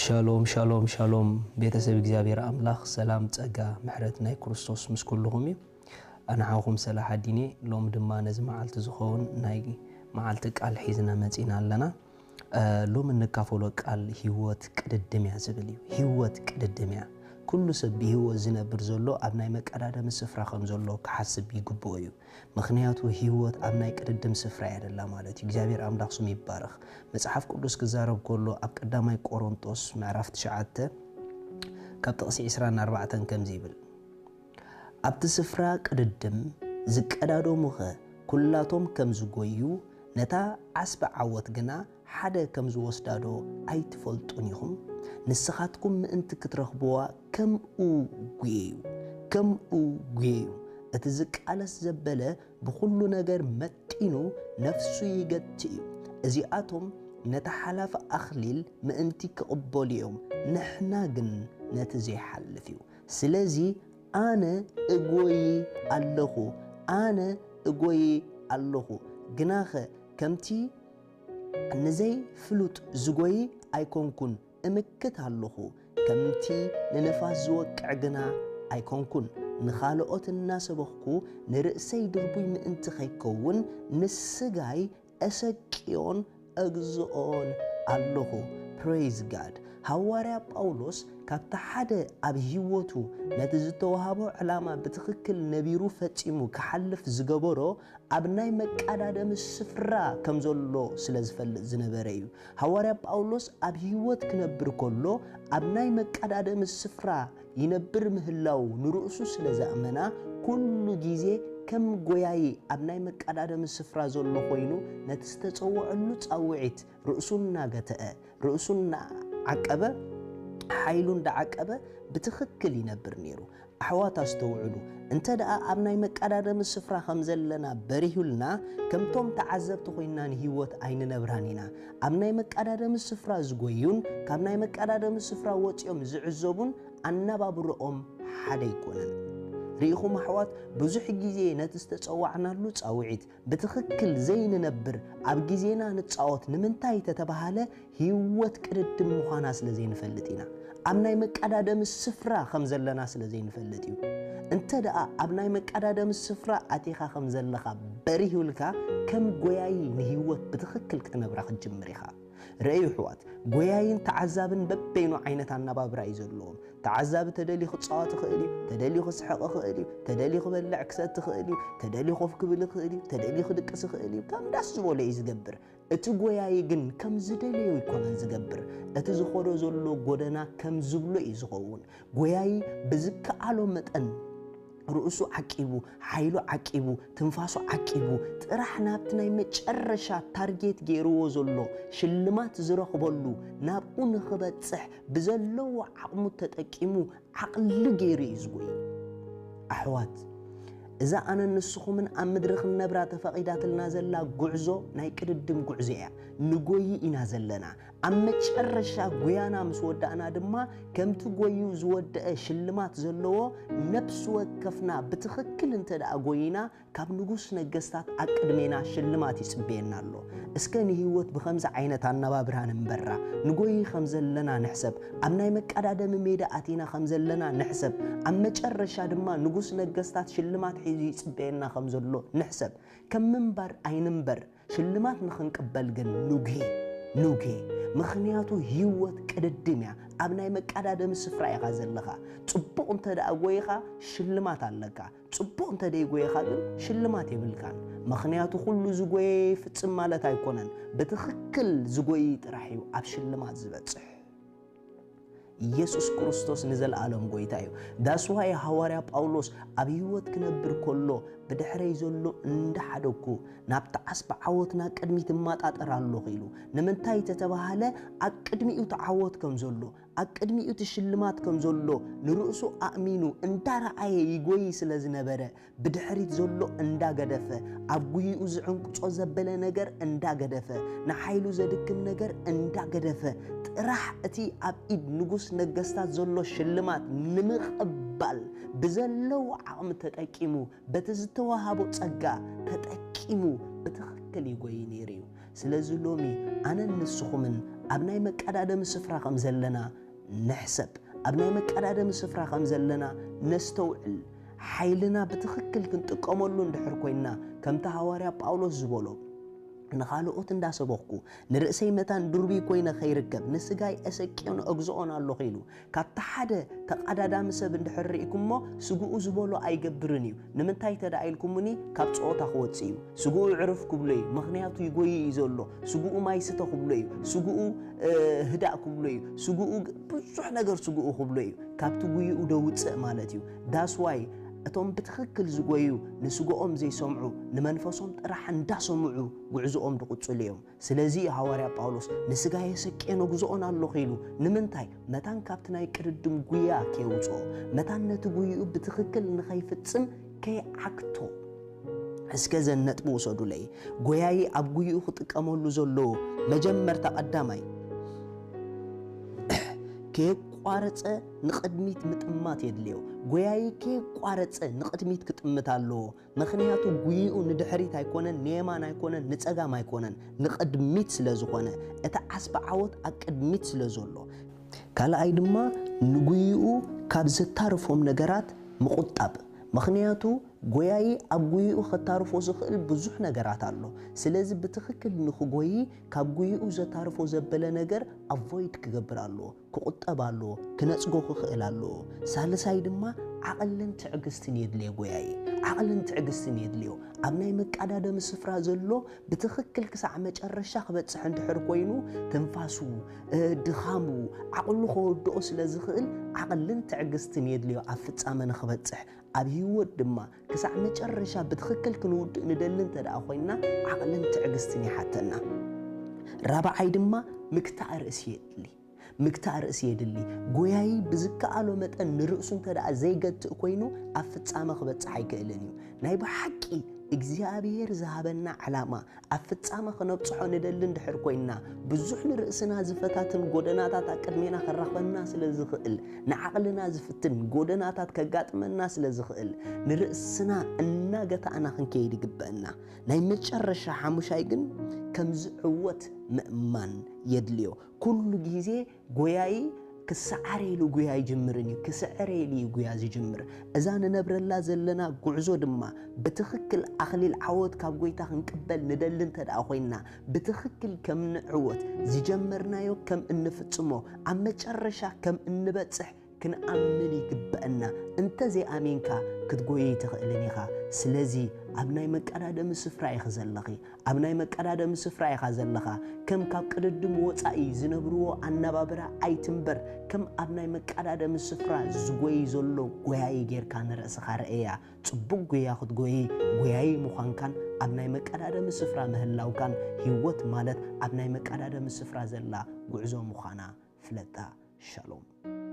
ሻሎም ሻሎም ሻሎም፣ ቤተሰብ እግዚኣብሔር ኣምላኽ፣ ሰላም፣ ጸጋ፣ ምሕረት ናይ ክርስቶስ ምስ ኩልኹም እዩ። ኣነ ሓውኹም ሰላሕ ኣዲኔ። ሎሚ ድማ ነዚ መዓልቲ ዝኸውን ናይ መዓልቲ ቃል ሒዝና መጺና ኣለና። እ፣ ሎሚ እንካፈሎ ቃል ህይወት ቅድድም እያ ዝብል እዩ። ህይወት ቅድድም እያ። ኩሉ ሰብ ብህይወት ዝነብር ዘሎ ኣብ ናይ መቀዳደሚ ስፍራ ከም ዘሎ ክሓስብ ይግብኦ እዩ። ምኽንያቱ ህይወት ኣብ ናይ ቅድድም ስፍራ እያ ደላ ማለት እዩ። እግዚኣብሔር ኣምላኽ ስሙ ይባረኽ። መጽሓፍ ቅዱስ ክዛረብ ከሎ ኣብ ቀዳማይ ቆሮንጦስ ምዕራፍ ትሽዓተ ካብ ጥቕሲ ዕስራን ኣርባዕተን ከምዚ ይብል፣ ኣብቲ ስፍራ ቅድድም ዝቀዳደሙኸ ኩላቶም ከም ዝጎዩ ነታ ዓስቢ ዓወት ግና ሓደ ከም ዝወስዳዶ ኣይትፈልጡን ኢኹም? ንስኻትኩም ምእንቲ ክትረኽብዋ ከምኡ ጉየዩ፣ ከምኡ ጉየዩ። እቲ ዝቃለስ ዘበለ ብኹሉ ነገር መጢኑ ነፍሱ ይገቲ እዩ። እዚኣቶም ነቲ ሓላፊ ኣኽሊል ምእንቲ ክቕበሉ እዮም፣ ንሕና ግን ነቲ ዘይሓልፍ እዩ። ስለዚ ኣነ እጎይ ኣለኹ፣ ኣነ እጎይ ኣለኹ። ግናኸ ከምቲ ንዘይፍሉጥ ዝጎይ ኣይኮንኩን፣ እምክት ኣለኹ። ከምቲ ንንፋስ ዝወቅዕ ግና ኣይኮንኩን፣ ንኻልኦት እናሰበኽኩ ንርእሰይ ድርቡይ ምእንቲ ኸይከውን ንስጋይ እሰቅዮን እግዝኦን ኣለኹ። ፕሬይዝ ጋድ። ሃዋርያ ጳውሎስ ካብቲ ሓደ ኣብ ህይወቱ ነቲ ዝተዋህቦ ዕላማ ብትኽክል ነቢሩ ፈጺሙ ክሓልፍ ዝገበሮ ኣብ ናይ መቃዳደሚ ስፍራ ከም ዘሎ ስለ ዝፈልጥ ዝነበረ እዩ። ሃዋርያ ጳውሎስ ኣብ ህይወት ክነብር ከሎ ኣብ ናይ መቃዳደሚ ስፍራ ይነብር ምህላው ንርእሱ ስለ ዘእመና፣ ኩሉ ግዜ ከም ጎያዪ ኣብ ናይ መቃዳደሚ ስፍራ ዘሎ ኮይኑ ነቲ ዝተጸውዐሉ ጻውዒት ርእሱ እናገተአ፣ ርእሱ እናዓቀበ፣ ሓይሉ እንዳዓቀበ ብትኽክል ይነብር ነይሩ። ኣሕዋት ኣስተውዕሉ፣ እንተ ደኣ ኣብ ናይ መቃዳደሚ ስፍራ ከም ዘለና በሪሁልና፣ ከምቶም ተዓዘብቲ ኮይንና ንህይወት ኣይንነብራን ኢና። ኣብ ናይ መቃዳደሚ ስፍራ ዝጎዩን ካብ ናይ መቃዳደሚ ስፍራ ወጺኦም ዝዕዘቡን ኣነባብርኦም ሓደ ኣይኮነን። ርኢኹም ኣሕዋት፣ ብዙሕ ግዜ ነቲ ዝተጸዋዕናሉ ጻውዒት ብትኽክል ዘይንነብር፣ ኣብ ግዜና ንጻወት። ንምንታይ ተተባሃለ፣ ህይወት ቅድድም ምዃና ስለ ዘይንፈልጥ ኢና። ኣብ ናይ መቃዳደሚ ስፍራ ከም ዘለና ስለ ዘይንፈልጥ እዩ። እንተ ደኣ ኣብ ናይ መቃዳደሚ ስፍራ ኣቲኻ ከም ዘለኻ በሪሁልካ፣ ከም ጎያዪ ንህይወት ብትኽክል ክትነብራ ክትጅምር ኢኻ። ርእዩ ኣሕዋት፣ ጎያይን ተዓዛብን በበይኑ ዓይነት ኣነባብራ እዩ ዘለዎም። ተዓዛቢ ተደልዩ ክጻወት ይኽእል እዩ፣ ተደልዩ ክስሕቕ ይኽእል እዩ፣ ተደልዩ ክበልዕ ክሰቲ ይኽእል እዩ፣ ተደልዩ ኮፍ ክብል ይኽእል እዩ፣ ተደልዩ ክድቅስ ይኽእል እዩ። ከም ዳስ ዝበሎ እዩ ዝገብር። እቲ ጎያዪ ግን ከም ዝደለዮ ኣይኮነን ዝገብር። እቲ ዝኸዶ ዘሎ ጎደና ከም ዝብሎ እዩ ዝኸውን። ጎያዪ ብዝከኣሎ መጠን ርእሱ ዓቂቡ፣ ሓይሉ ዓቂቡ፣ ትንፋሱ ዓቂቡ፣ ጥራሕ ናብቲ ናይ መጨረሻ ታርጌት ገይርዎ ዘሎ ሽልማት ዝረኽበሉ ናብኡ ንኽበጽሕ ብዘለዎ ዓቕሙ ተጠቂሙ ዓቕሊ ገይሩ እዩ ዝጎይ። ኣሕዋት፣ እዛ ኣነን ንስኹምን ኣብ ምድሪ ክንነብራ ተፈቒዳትልና ዘላ ጉዕዞ ናይ ቅድድም ጉዕዞ እያ። ንጎይ ኢና ዘለና። ኣብ መጨረሻ ጎያና ምስ ወዳእና ድማ፣ ከምቲ ጎዩ ዝወደአ ሽልማት ዘለዎ፣ ነፍሲ ወከፍና ብትኽክል እንተ ደኣ ጎይና፣ ካብ ንጉስ ነገስታት ኣብ ቅድሜና ሽልማት ይጽበየና ኣሎ። እስከ ንህይወት ብኸምዚ ዓይነት ኣነባብራ ንንበራ። ንጎይ ከም ዘለና ንሕሰብ። ኣብ ናይ መቀዳደሚ ሜዳ ኣቲና ከም ዘለና ንሕሰብ። ኣብ መጨረሻ ድማ ንጉስ ነገስታት ሽልማት ሒዙ ይጽበየና ከም ዘሎ ንሕሰብ። ከም ምንባር ኣይንንበር። ሽልማት ንኽንቅበል ግን ኑጌ፣ ኑጌ። ምኽንያቱ ህይወት ቅድድም እያ። ኣብ ናይ መቀዳደሚ ስፍራ ኢኻ ዘለኻ። ጽቡቕ እንተ ደኣ ጎይኻ ሽልማት ኣለካ። ጽቡቕ እንተ ደይጎይኻ ግን ሽልማት የብልካን። ምኽንያቱ ኩሉ ዝጎየ ይፍጽም ማለት ኣይኮነን። ብትኽክል ዝጎይ ጥራሕ እዩ ኣብ ሽልማት ዝበጽሕ። ኢየሱስ ክርስቶስ ንዘለኣለም ጎይታ እዩ። ዳስዋይ ሃዋርያ ጳውሎስ ኣብ ህይወት ክነብር ከሎ ብድሕረይ ዘሎ እንዳሓደግኩ ናብቲ ዓስቢ ዓወትና ቅድሚት እማጣጠር ኣለኹ ኢሉ። ንምንታይ ተተባሃለ ኣብ ቅድሚኡ እቲ ዓወት ከም ዘሎ፣ ኣብ ቅድሚኡ እቲ ሽልማት ከም ዘሎ ንርእሱ ኣእሚኑ እንዳረኣየ ይጎይ ስለ ዝነበረ፣ ብድሕሪት ዘሎ እንዳገደፈ፣ ኣብ ጉይኡ ዝዕንቅጾ ዘበለ ነገር እንዳገደፈ፣ ንሓይሉ ዘድክም ነገር እንዳገደፈ፣ ጥራሕ እቲ ኣብ ኢድ ንጉስ ነገስታት ዘሎ ሽልማት ንምቕባል ብዘለዎ ዓቕሚ ተጠቂሙ፣ በቲ ዝተዋሃቦ ጸጋ ተጠቂሙ ብትኽክል ይጎይ ነይሩ እዩ። ስለዚ ሎሚ ኣነን ንስኹምን ኣብ ናይ መቀዳደሚ ስፍራ ከም ዘለና ንሕሰብ። ኣብ ናይ መቀዳደሚ ስፍራ ከም ዘለና ነስተውዕል። ሓይልና ብትኽክል ክንጥቀመሉ እንድሕር ኮይንና፣ ከምቲ ሃዋርያ ጳውሎስ ዝበሎ፣ "ንኻልኦት እንዳሰበኽኩ፣ ንርእሰይ መታን ድሩይ ኮይነ ከይርከብ፣ ንስጋይ ኣሰቅዮን ኣግዝኦን ኣለኹ" ኢሉ። ካብቲ ሓደ ተቐዳዳሚ ሰብ እንድሕር ርኢኩሞ፣ ስግኡ ዝበሎ ኣይገብርን እዩ። ንምንታይ ተደኣ ኢልኩምኒ፣ ካብ ጸወታ ክወጽእ እዩ። ስግኡ ዕርፍ ክብሎ እዩ፣ ምኽንያቱ ይጎይ እዩ ዘሎ። ስግኡ ማይ ስተ ክብሎ እዩ። ስግኡ፣ እ፣ ህዳእ ክብሎ እዩ። ስግኡ ግ-፣ ብዙሕ ነገር ስግኡ ክብሎ እዩ። ካብቲ ጉይኡ ደውጽእ ማለት እዩ። That's why እቶም ብትኽክል ዝጎዩ፣ ንስግኦም ዘይሰምዑ፣ ንመንፈሶም ጥራሕ እንዳሰምዑ ጉዕዝኦም ድቕጽሉ እዮም። ስለዚ እዩ ሃዋርያ ጳውሎስ፣ "ንስጋየ ሰቄ ነግዝኦን ኣለኹ" ኢሉ። ንምንታይ? መታን ካብቲ ናይ ቅድድም ጉያ ከየውጽኦ፣ መታን ነቲ ጉይኡ ብትኽክል ንኸይፍጽም ከይዓግቶ። እስከ ዘን ነጥቢ ውሰዱለይ። ጎያዪ ኣብ ጉይኡ ክጥቀመሉ ዘለዎ መጀመርታ ቀዳማይ፣ ከየቋረጸ ንቕድሚት ምጥማት የድልዮ። ጎያዪ ከየቋረጸ ንቕድሚት ክጥምት ኣለዎ። ምኽንያቱ ጉይኡ ንድሕሪት ኣይኮነን፣ ንየማን ኣይኮነን፣ ንጸጋም ኣይኮነን፣ ንቕድሚት ስለ ዝኾነ፣ እቲ ዓስቢ ዓወት ኣብ ቅድሚት ስለ ዘሎ። ካልኣይ ድማ ንጉይኡ ካብ ዘታርፎም ነገራት ምቑጣብ። ምኽንያቱ ጎያዪ ኣብ ጉይኡ ከታርፎ ዝኽእል ብዙሕ ነገራት ኣሎ። ስለዚ ብትኽክል ንኽጎዪ ካብ ጉይኡ ዘታርፎ ዘበለ ነገር ኣቮይድ ክገብር ኣለዎ፣ ክቑጠብ ኣለዎ፣ ክነጽጎ ክኽእል ኣለዎ። ሳልሳይ ድማ ዓቕልን ትዕግስትን የድልዮ ጎያዪ። ዓቕልን ትዕግስትን የድልዮ። ኣብ ናይ መቀዳደሚ ስፍራ ዘሎ ብትኽክል ክሳዕ መጨረሻ ክበጽሕ እንድሕር ኮይኑ፣ ትንፋሱ፣ እ፣ ድኻሙ፣ ዓቕሉ ከወድኦ ስለ ዝኽእል ዓቕልን ትዕግስትን የድልዮ ኣብ ፍጻመ ንኽበጽሕ። ኣብ ህይወት ድማ ክሳዕ መጨረሻ ብትኽክል ክንውድእ ንደሊ እንተ ደኣ ኮይንና፣ ዓቕልን ትዕግስትን ይሓተና። ራብዓይ ድማ ምግታእ ርእሲ የድሊ። ምግታእ ርእሲ የድሊ። ጎያዪ ብዝከኣሎ መጠን ንርእሱ እንተ ደኣ ዘይገትእ ኮይኑ፣ ኣብ ፍጻመ ክበጽሕ ኣይክእልን እዩ። ናይ ብሓቂ እግዚኣብሔር ዝሃበና ዕላማ ኣብ ፍጻመ ክነብጽሖ ንደሊ እንድሕር ኮይንና፣ ብዙሕ ንርእስና ዝፈታትን ጎደናታት ኣብ ቅድሜና ከራኽበና ስለ ዝኽእል፣ ንዓቕልና ዝፍትን ጎደናታት ከጋጥመና ስለ ዝኽእል፣ ንርእስና እናገታእና ክንከይድ ይግበአና። ናይ መጨረሻ ሓሙሻይ ግን፣ ከም ዝዕወት ምእማን የድልዮ። ኩሉ ግዜ ጎያዪ ክሰዓር ኢሉ ጉያ ኣይጅምርን እዩ፣ ክስዕር ኢሉ እዩ ጉያ ዝጅምር። እዛ ንነብረላ ዘለና ጉዕዞ ድማ ብትኽክል ኣኽሊል ዓወት ካብ ጎይታ ክንቅበል ንደሊ እንተ ደኣ ኮይንና፣ ብትኽክል ከም ንዕወት፣ ዝጀመርናዮ ከም እንፍጽሞ፣ ኣብ መጨረሻ ከም እንበጽሕ ክንኣምን ይግበአና። እንተ ዘይኣሚንካ ክትጎይ ኣይትኽእልን ኢኻ። ስለዚ ኣብ ናይ መቀዳደሚ ስፍራ ኢኺ ዘለኺ። ኣብ ናይ መቀዳደሚ ስፍራ ኢኻ ዘለኻ። ከም ካብ ቅድድም ወጻኢ ዝነብርዎ ኣነባብራ ኣይትንበር። ከም ኣብ ናይ መቀዳደሚ ስፍራ ዝጎይ ዘሎ ጎያዪ ጌርካ ንርእስኻ ርኣያ። ጽቡቕ ጉያ ክትጎይ፣ ጎያዪ ምዃንካን ኣብ ናይ መቀዳደሚ ስፍራ ምህላውካን፣ ህይወት ማለት ኣብ ናይ መቀዳደሚ ስፍራ ዘላ ጉዕዞ ምዃና ፍለጣ። ሻሎም።